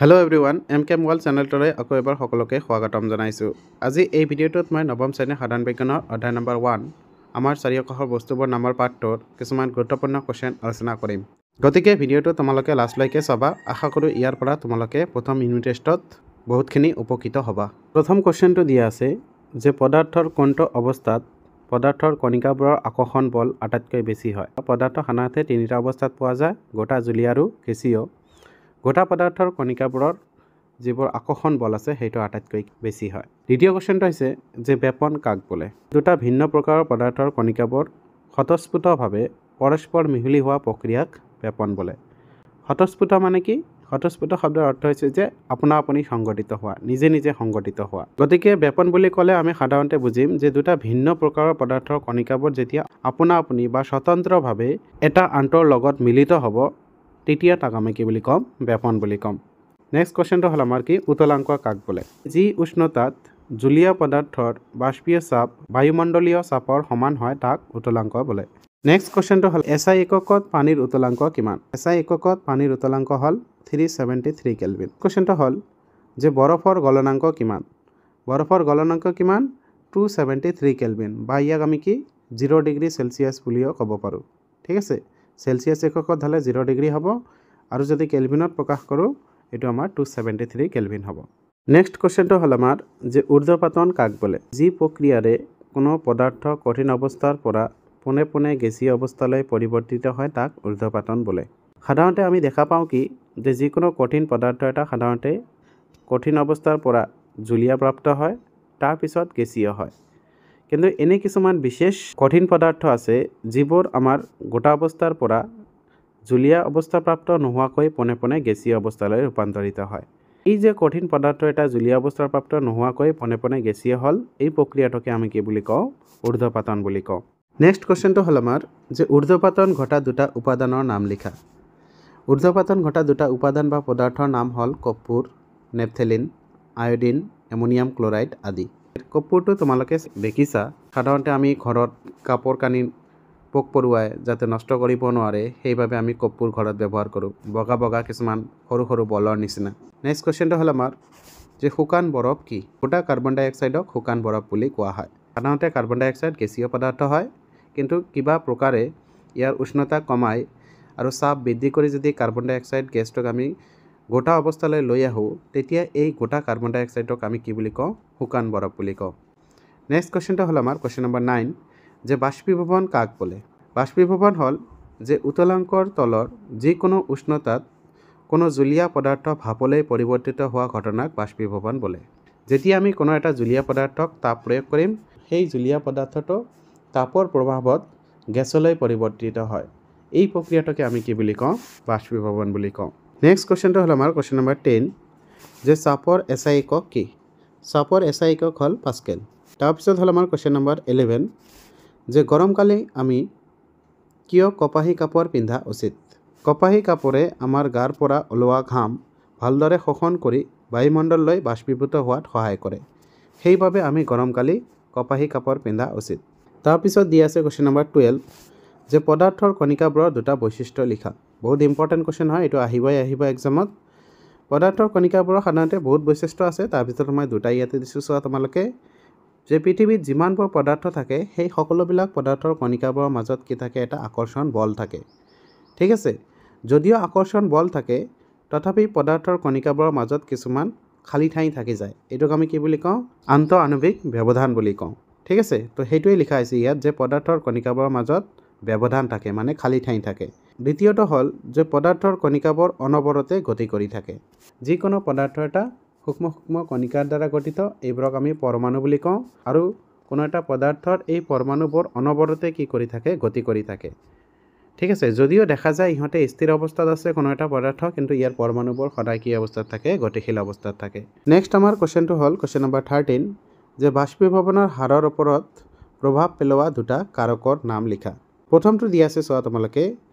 Hello' everyone, M K mobile চেনেলটোলৈ আকৌ এবাৰ সকলোকে স্বাগতম জনাইছোঁ। আজি এই ভিডিঅ'টোত মই নৱম শ্ৰেণীৰ সাধাৰণ বিজ্ঞানৰ অধ্যায় নম্বৰ 1 আমাৰ চাৰিওকাষৰ বস্তুবোৰ নামৰ পাঠটোৰ কিছুমান গুৰুত্বপূৰ্ণ কুৱেশ্যন আলোচনা কৰিম। গতিকে ভিডিঅ'টো তোমালোকে লাষ্টলৈকে চাবা। আশা কৰোঁ ইয়াৰ পৰা তোমালোকে প্ৰথম ইউনিট টেষ্টত বহুতখিনি উপকৃত হ'বা। প্ৰথম কুৱেশ্যনটো দিয়া আছে যে পদাৰ্থৰ কোনটো অৱস্থাত পদাৰ্থৰ কণিকাবোৰৰ আকৰ্ষণ বল আটাইতকৈ বেছি হয়। পদাৰ্থ সাধাৰণতে তিনিটা অৱস্থাত পোৱা যায়, গোটা, জুলীয়া আৰু গেছীয়। গোটা পদাৰ্থৰ কণিকাবোৰৰ যিবোৰ আকৰ্ষণ বল আছে সেইটো আটাইতকৈ বেছি হয়। দ্বিতীয় কুৱেশ্যনটো হৈছে যে ব্যাপন কাক বোলে। দুটা ভিন্ন প্ৰকাৰৰ পদাৰ্থৰ কণিকাবোৰ স্বতঃস্ফূৰ্তভাৱে পৰস্পৰ মিহলি হোৱা প্ৰক্ৰিয়াক ব্যাপন বোলে। স্বতঃস্ফূৰ্ত মানে কি? স্বতঃস্ফূৰ্ত শব্দৰ অৰ্থ হৈছে যে আপোনা আপুনি সংগঠিত হোৱা, নিজে নিজে সংগঠিত হোৱা। গতিকে ব্যাপন বুলি ক'লে আমি সাধাৰণতে বুজিম যে দুটা ভিন্ন প্ৰকাৰৰ পদাৰ্থৰ কণিকাবোৰ যেতিয়া আপোনা আপুনি বা স্বতন্ত্ৰভাৱে এটা আনটোৰ লগত মিলিত হ'ব, তেতিয়া তাক আমি কি বুলি ক'ম? ব্যাপন বুলি ক'ম। নেক্সট কুৱেশ্যনটো হ'ল আমাৰ কি, উতলাংক কাক বোলে। যি উষ্ণতাত জুলীয়া পদাৰ্থৰ বাষ্পীয় চাপ বায়ুমণ্ডলীয় চাপৰ সমান হয় তাক উতলাংক বোলে। নেক্সট কুৱেশ্যনটো হ'ল এছ I এককত পানীৰ উতলাংক কিমান। এছ I এককত পানীৰ উতলাংক হ'ল 373 কেলভিন। কুৱেশ্যনটো হ'ল যে বৰফৰ গলনাংক কিমান। বৰফৰ গলনাংক কিমান? 273 কেলভিন, বা ইয়াক আমি কি 0 ডিগ্ৰী চেলচিয়াছ বুলিও ক'ব পাৰোঁ। ঠিক আছে, চেলচিয়াছ এককত হ'লে 0 ডিগ্ৰী হ'ব, আৰু যদি কেলভিনত প্ৰকাশ কৰোঁ এইটো আমাৰ 273 কেলভিন হ'ব। নেক্সট কুৱেশ্যনটো হ'ল আমাৰ যে ঊৰ্ধ্বপাতন কাক বোলে। যি প্ৰক্ৰিয়াৰে কোনো পদাৰ্থ কঠিন অৱস্থাৰ পৰা পোনে পোনে গেছীয় অৱস্থালৈ পৰিৱৰ্তিত হয় তাক ঊৰ্ধ্বপাতন বোলে। সাধাৰণতে আমি দেখা পাওঁ কি যে যিকোনো কঠিন পদাৰ্থ এটা সাধাৰণতে কঠিন অৱস্থাৰ পৰা জুলীয়া প্ৰাপ্ত হয়, তাৰপিছত গেছীয় হয়। কিন্তু এনে কিছুমান বিশেষ কঠিন পদাৰ্থ আছে যিবোৰ আমাৰ গোটা অৱস্থাৰ পৰা জুলীয়া অৱস্থা প্ৰাপ্ত নোহোৱাকৈ পোনে পোনে গেছীয় অৱস্থালৈ ৰূপান্তৰিত হয়। এই যে কঠিন পদাৰ্থ এটা জুলীয়া অৱস্থা প্ৰাপ্ত নোহোৱাকৈ পোনে পোনে গেছীয় হ'ল, এই প্ৰক্ৰিয়াটোকে আমি কি বুলি কওঁ? ঊৰ্ধ্বপাতন বুলি কওঁ। নেক্সট কুৱেশ্যনটো হ'ল আমাৰ যে ঊৰ্ধ্বপাতন ঘটা দুটা উপাদানৰ নাম লিখা। ঊৰ্ধ্বপাতন ঘটা দুটা উপাদান বা পদাৰ্থৰ নাম হ'ল কৰ্পূৰ, নেপথেলিন, আয়ডিন, এমনিয়াম ক্লৰাইড আদি। কৰ্পূৰটো তোমালোকে দেখিছা, সাধাৰণতে আমি ঘৰত কাপোৰ কানি পোক পৰুৱাই যাতে নষ্ট কৰিব নোৱাৰে সেইবাবে আমি কৰ্পূৰ ঘৰত ব্যৱহাৰ কৰোঁ, বগা বগা কিছুমান সৰু সৰু বলৰ নিচিনা। নেক্সট কুৱেশ্যনটো হ'ল আমাৰ যে শুকান বৰফ কি। গোটা কাৰ্বন ডাই অক্সাইডক শুকান বৰফ বুলি কোৱা হয়। সাধাৰণতে কাৰ্বন ডাই অক্সাইড গেছীয় পদাৰ্থ হয়, কিন্তু কিবা প্ৰকাৰে ইয়াৰ উষ্ণতা কমাই আৰু চাপ বৃদ্ধি কৰি যদি কাৰ্বন ডাই অক্সাইড গেছটোক আমি গোটা অৱস্থালৈ লৈ আহোঁ, তেতিয়া এই গোটা কাৰ্বন ডাই অক্সাইডক আমি কি বুলি কওঁ? শুকান বৰফ বুলি কওঁ। নেক্সট কুৱেশ্যনটো হ'ল আমাৰ কুৱেশ্যন নম্বৰ 9 যে বাষ্পীভৱন কাক বোলে। বাষ্পীভৱন হ'ল যে উতলাংকৰ তলৰ যিকোনো উষ্ণতাত কোনো জুলীয়া পদাৰ্থ ভাপলৈ পৰিৱৰ্তিত হোৱা ঘটনাক বাষ্পীভৱন বোলে। যেতিয়া আমি কোনো এটা জুলীয়া পদাৰ্থক তাপ প্ৰয়োগ কৰিম, সেই জুলীয়া পদাৰ্থটো তাপৰ প্ৰভাৱত গেছলৈ পৰিৱৰ্তিত হয়। এই প্ৰক্ৰিয়াটোকে আমি কি বুলি কওঁ? বাষ্পীভৱন বুলি কওঁ। নেক্সট কুৱেশ্যনটো হ'ল আমাৰ কুৱেশ্যন নম্বৰ 10 যে চাপৰ এছ I একক কি। চাপৰ এছ I একক হ'ল পাস্কেল। তাৰপিছত হ'ল আমাৰ কুৱেশ্যন নম্বৰ 11 যে গৰমকালি আমি কিয় কপাহী কাপোৰ পিন্ধা উচিত। কপাহী কাপোৰে আমাৰ গাৰ পৰা ওলোৱা ঘাম ভালদৰে শোষণ কৰি বায়ুমণ্ডললৈ বাষ্পীভূত হোৱাত সহায় কৰে, সেইবাবে আমি গৰমকালি কপাহী কাপোৰ পিন্ধা উচিত। তাৰপিছত দিয়া আছে কুৱেশ্যন নম্বৰ 12 যে পদাৰ্থৰ কণিকাবোৰৰ দুটা বৈশিষ্ট্য লিখা। বহুত ইম্পৰ্টেণ্ট কুৱেশ্যন হয়, এইটো আহিবই আহিব এক্সামত। পদাৰ্থৰ কণিকাবোৰৰ সাধাৰণতে বহুত বৈশিষ্ট্য আছে, তাৰ ভিতৰত মই দুটা ইয়াতে দিছোঁ চোৱা তোমালোকে, যে পৃথিৱীত যিমানবোৰ পদাৰ্থ থাকে সেই সকলোবিলাক পদাৰ্থৰ কণিকাবোৰৰ মাজত কি থাকে? এটা আকৰ্ষণ বল থাকে। ঠিক আছে, যদিও আকৰ্ষণ বল থাকে তথাপি পদাৰ্থৰ কণিকাবোৰৰ মাজত কিছুমান খালী ঠাই থাকি যায়, এইটোক আমি কি বুলি কওঁ? আন্তঃআণৱিক ব্যৱধান বুলি কওঁ। ঠিক আছে, তো সেইটোৱেই লিখা হৈছে ইয়াত যে পদাৰ্থৰ কণিকাবোৰৰ মাজত ব্যৱধান থাকে, মানে খালী ঠাই থাকে। দ্বিতীয়টো হ'ল যে পদাৰ্থৰ কণিকাবোৰ অনবৰতে গতি কৰি থাকে। যিকোনো পদাৰ্থ এটা সূক্ষ্ম সূক্ষ্ম কণিকাৰ দ্বাৰা গঠিত, এইবোৰক আমি পৰমাণু বুলি কওঁ। আৰু কোনো এটা পদাৰ্থৰ এই পৰমাণুবোৰ অনবৰতে কি কৰি থাকে? গতি কৰি থাকে। ঠিক আছে, যদিও দেখা যায় ইহঁতে স্থিৰ অৱস্থাত আছে কোনো এটা পদাৰ্থ, কিন্তু ইয়াৰ পৰমাণুবোৰ সদায় কি অৱস্থাত থাকে? গতিশীল অৱস্থাত থাকে। নেক্সট আমাৰ কুৱেশ্যনটো হ'ল কুৱেশ্যন নম্বৰ 13 যে বাষ্পীভৱনৰ হাৰৰ ওপৰত প্ৰভাৱ পেলোৱা দুটা কাৰকৰ নাম লিখা। প্ৰথমটো দিয়া আছে চোৱা তোমালোকে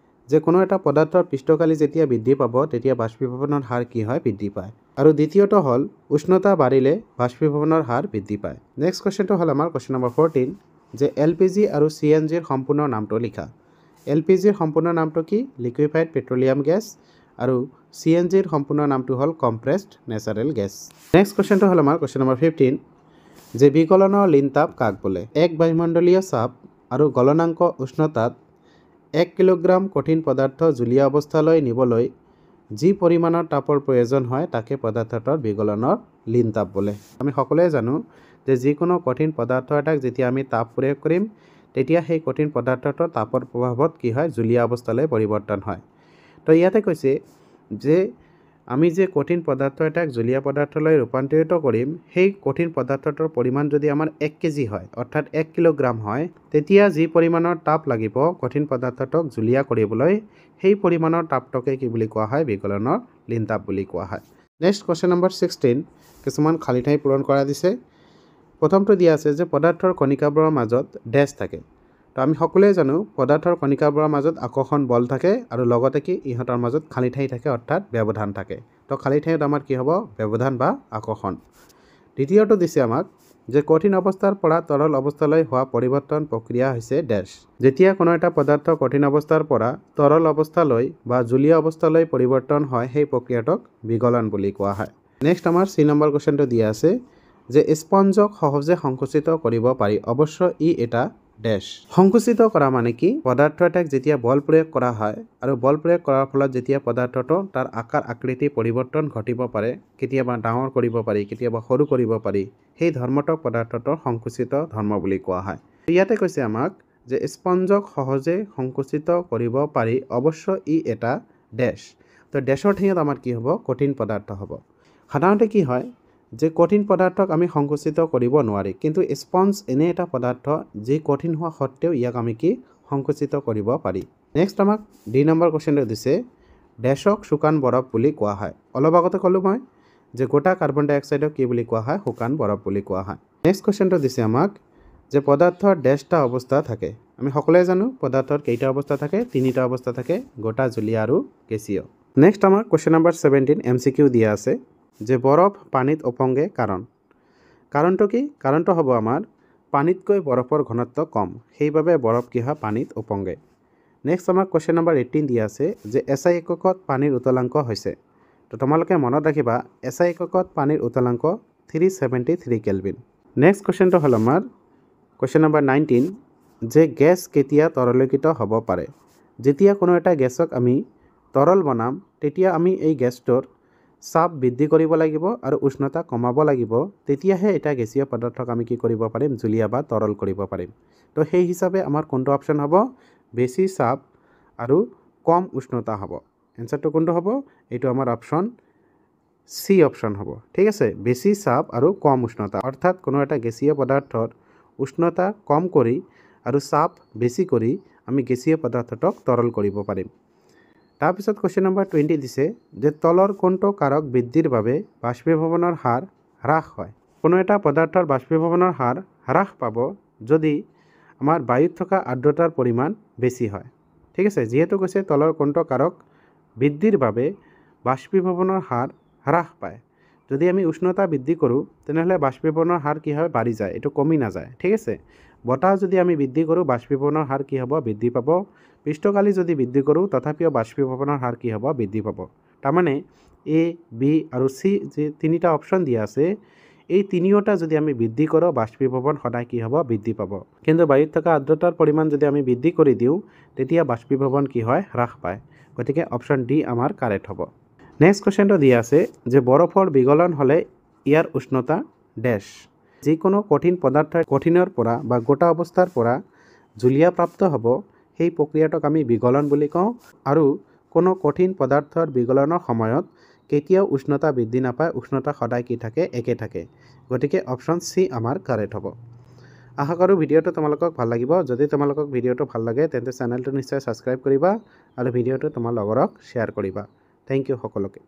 যে কোনো এটা পদাৰ্থৰ পৃষ্ঠকালি যেতিয়া বৃদ্ধি পাব তেতিয়া বাষ্পীভৱনৰ হাৰ কি হয়? বৃদ্ধি পায়। আৰু দ্বিতীয়টো হ'ল উষ্ণতা বাঢ়িলে বাষ্পীভৱনৰ হাৰ বৃদ্ধি পায়। নেক্সট কুৱেশ্যনটো হ'ল আমাৰ কুৱেশ্যন নম্বৰ 14 যে এল পি জি আৰু চি এন জিৰ সম্পূৰ্ণ নামটো লিখা। এল পি জিৰ সম্পূৰ্ণ নামটো কি? Liquefied petroleum gas. আৰু চি এন জিৰ সম্পূৰ্ণ নামটো হ'ল কম্প্ৰেছড নেচাৰেল গেছ। নেক্সট কুৱেশ্যনটো হ'ল আমাৰ কুৱেশ্যন নম্বৰ 15, যে বিগলনৰ লীনতাপ কাক বোলে? এক বায়ুমণ্ডলীয় চাপ আৰু গলনাংক উষ্ণতাত 1 কিলোগ্ৰাম কঠিন পদাৰ্থ জুলীয়া অৱস্থালৈ নিবলৈ যি পৰিমাণৰ তাপৰ প্ৰয়োজন হয় তাকে পদাৰ্থটোৰ বিগলনৰ লীনতাপ বোলে। আমি সকলোৱে জানো যে যিকোনো কঠিন পদাৰ্থ এটাক যেতিয়া আমি তাপ প্ৰয়োগ কৰিম তেতিয়া সেই কঠিন পদাৰ্থটোৰ তাপৰ প্ৰভাৱত কি হয়, জুলীয়া অৱস্থালৈ পৰিৱৰ্তন হয়। তো ইয়াতে কৈছে যে আমি যে কঠিন পদাৰ্থ এটাক জুলীয়া পদাৰ্থলৈ ৰূপান্তৰিত কৰিম সেই কঠিন পদাৰ্থটোৰ পৰিমাণ যদি আমাৰ 1 কেজি হয়, অৰ্থাৎ 1 কিলোগ্ৰাম হয়, তেতিয়া যি পৰিমাণৰ তাপ লাগিব কঠিন পদাৰ্থটোক জুলীয়া কৰিবলৈ সেই পৰিমাণৰ তাপটোকে কি বুলি কোৱা হয়, বিগলনৰ লীনতাপ বুলি কোৱা হয়। নেক্সট কুৱেশ্যন নম্বৰ 16, কিছুমান খালী ঠাই পূৰণ কৰা দিছে। প্ৰথমটো দিয়া আছে যে পদাৰ্থৰ কণিকাবোৰৰ মাজত ডেছ থাকে। তো আমি সকলোৱে জানো পদাৰ্থৰ কণিকাবোৰৰ মাজত আকৰ্ষণ বল থাকে আৰু লগতে কি ইহঁতৰ মাজত খালী ঠাই থাকে, অৰ্থাৎ ব্যৱধান থাকে। তো খালী ঠাইত আমাৰ কি হ'ব, ব্যৱধান বা আকৰ্ষণ। দ্বিতীয়টো দিছে আমাক যে কঠিন অৱস্থাৰ পৰা তৰল অৱস্থালৈ হোৱা পৰিৱৰ্তন প্ৰক্ৰিয়া হৈছে ডেছ। যেতিয়া কোনো এটা পদাৰ্থ কঠিন অৱস্থাৰ পৰা তৰল অৱস্থালৈ বা জুলীয়া অৱস্থালৈ পৰিৱৰ্তন হয় সেই প্ৰক্ৰিয়াটোক বিগলন বুলি কোৱা হয়। নেক্সট আমাৰ চি নম্বৰ কুৱেশ্যনটো দিয়া আছে যে স্পঞ্জক সহজে সংকুচিত কৰিব পাৰি, অৱশ্য ই এটা ডেছ। সংকুচিত কৰা মানে কি, পদাৰ্থ এটাক যেতিয়া বল প্ৰয়োগ কৰা হয় আৰু বল প্ৰয়োগ কৰাৰ ফলত যেতিয়া পদাৰ্থটো তাৰ আকাৰ আকৃতি পৰিৱৰ্তন ঘটিব পাৰে, কেতিয়াবা ডাঙৰ কৰিব পাৰি, কেতিয়াবা সৰু কৰিব পাৰি, সেই ধৰ্মটোক পদাৰ্থটোৰ সংকুচিত ধৰ্ম বুলি কোৱা হয়। ইয়াতে কৈছে আমাক যে স্পঞ্জক সহজে সংকুচিত কৰিব পাৰি, অৱশ্য ই এটা ডেছ। তো ডেছৰ ঠাইত আমাৰ কি হ'ব, কঠিন পদাৰ্থ হ'ব। সাধাৰণতে কি হয় যে কঠিন পদাৰ্থক আমি সংকুচিত কৰিব নোৱাৰি, কিন্তু স্পঞ্জ এনে এটা পদাৰ্থ যি কঠিন হোৱা সত্ত্বেও ইয়াক আমি কি সংকুচিত কৰিব পাৰি। নেক্সট আমাক ডি নম্বৰ কুৱেশ্যনটো দিছে ডেছক শুকান বৰফ বুলি কোৱা হয়। অলপ আগতে ক'লোঁ মই যে গোটা কাৰ্বন ডাই অক্সাইডক কি বুলি কোৱা হয়, শুকান বৰফ বুলি কোৱা হয়। নেক্সট কুৱেশ্যনটো দিছে আমাক যে পদাৰ্থৰ ডেছটা অৱস্থা থাকে। আমি সকলোৱে জানো পদাৰ্থৰ কেইটা অৱস্থা থাকে, তিনিটা অৱস্থা থাকে, গোটা, জুলীয়া আৰু গেছীয়। নেক্সট আমাক কুৱেশ্যন নম্বৰ 17 MCQ দিয়া আছে যে বৰফ পানীত ওপংগে কাৰণ। কাৰণটো কি, কাৰণটো হ'ব আমাৰ পানীতকৈ বৰফৰ ঘনত্ব কম, সেইবাবে বৰফ কি হয়, পানীত ওপংগে। নেক্সট আমাক কুৱেশ্যন নম্বৰ 18 দিয়া আছে যে এছ I এককত পানীৰ উতলাংক হৈছে। তো তোমালোকে মনত ৰাখিবা এছ I এককত পানীৰ উতলাংক 373 কেলভিন। নেক্সট কুৱেশ্যনটো হ'ল আমাৰ কুৱেশ্যন নম্বৰ 19 যে গেছ কেতিয়া তৰলীকৃত হ'ব পাৰে। যেতিয়া কোনো এটা গেছক আমি তৰল বনাম তেতিয়া আমি এই গেছটোৰ চাপ বৃদ্ধি কৰিব লাগিব আৰু উষ্ণতা কমাব লাগিব, তেতিয়াহে এটা গেছীয় পদাৰ্থক আমি কি কৰিব পাৰিম, জুলীয়া বা তৰল কৰিব পাৰিম। তো সেই হিচাপে আমাৰ কোনটো অপশ্যন হ'ব, বেছি চাপ আৰু কম উষ্ণতা হ'ব। এনচাৰটো কোনটো হ'ব, এইটো আমাৰ অপশ্যন চি অপশ্যন হ'ব। ঠিক আছে, বেছি চাপ আৰু কম উষ্ণতা, অৰ্থাৎ কোনো এটা গেছীয় পদাৰ্থৰ উষ্ণতা কম কৰি আৰু চাপ বেছি কৰি আমি গেছীয় পদাৰ্থটোক তৰল কৰিব পাৰিম। তাৰপিছত কুৱেশ্যন নম্বৰ 20 দিছে যে তলৰ কোনটো কাৰক বৃদ্ধিৰ বাবে বাষ্পীভৱনৰ হাৰ হ্ৰাস হয়। কোনো এটা পদাৰ্থৰ বাষ্পীভৱনৰ হাৰ হ্ৰাস পাব যদি আমাৰ বায়ুত থকা আৰ্দ্ৰতাৰ পৰিমাণ বেছি হয়। ঠিক আছে, যিহেতু কৈছে তলৰ কোনটো কাৰক বৃদ্ধিৰ বাবে বাষ্পীভৱনৰ হাৰ হ্ৰাস পায়, যদি আমি উষ্ণতা বৃদ্ধি কৰোঁ তেনেহ'লে বাষ্পীভৱনৰ হাৰ কি হয়, বাঢ়ি যায়, এইটো কমি নাযায়। ঠিক আছে, বতাহ যদি আমি বৃদ্ধি কৰোঁ বাষ্পীভৱনৰ হাৰ কি হ'ব, বৃদ্ধি পাব। পৃষ্ঠকালি যদি বৃদ্ধি কৰোঁ তথাপিও বাষ্পীভৱনৰ হাৰ কি হ'ব, বৃদ্ধি পাব। তাৰমানে এ, বি আৰু চি যি তিনিটা অপশ্যন দিয়া আছে এই তিনিওটা যদি আমি বৃদ্ধি কৰোঁ বাষ্পীভৱন সদায় কি হ'ব, বৃদ্ধি পাব। কিন্তু বায়ুত থকা আৰ্দ্ৰতাৰ পৰিমাণ যদি আমি বৃদ্ধি কৰি দিওঁ তেতিয়া বাষ্পীভৱন কি হয়, হ্ৰাস পায়। গতিকে অপশ্যন ডি আমাৰ কাৰেক্ট হ'ব। নেক্সট কুৱেশ্যনটো দিয়া আছে যে বৰফৰ বিগলন হ'লে ইয়াৰ উষ্ণতা ডেছ। যিকোনো কঠিন পদাৰ্থ কঠিনৰ পৰা বা গোটা অৱস্থাৰ পৰা জুলীয়া প্ৰাপ্ত হ'ব সেই প্ৰক্ৰিয়াটোক আমি বিগলন বুলি কওঁ। আৰু কোনো কঠিন পদাৰ্থৰ বিগলনৰ সময়ত কেতিয়াও উষ্ণতা বৃদ্ধি নাপায়, উষ্ণতা সদায় কি থাকে, একে থাকে। গতিকে অপশ্যন চি আমাৰ কাৰেক্ট হ'ব। আশা কৰোঁ ভিডিঅ'টো তোমালোকক ভাল লাগিব। যদি তোমালোকক ভিডিঅ'টো ভাল লাগে তেন্তে চেনেলটো নিশ্চয় ছাবস্ক্ৰাইব কৰিবা আৰু ভিডিঅ'টো তোমাৰ লগৰক শ্বেয়াৰ কৰিবা। Thank U সকলোকে।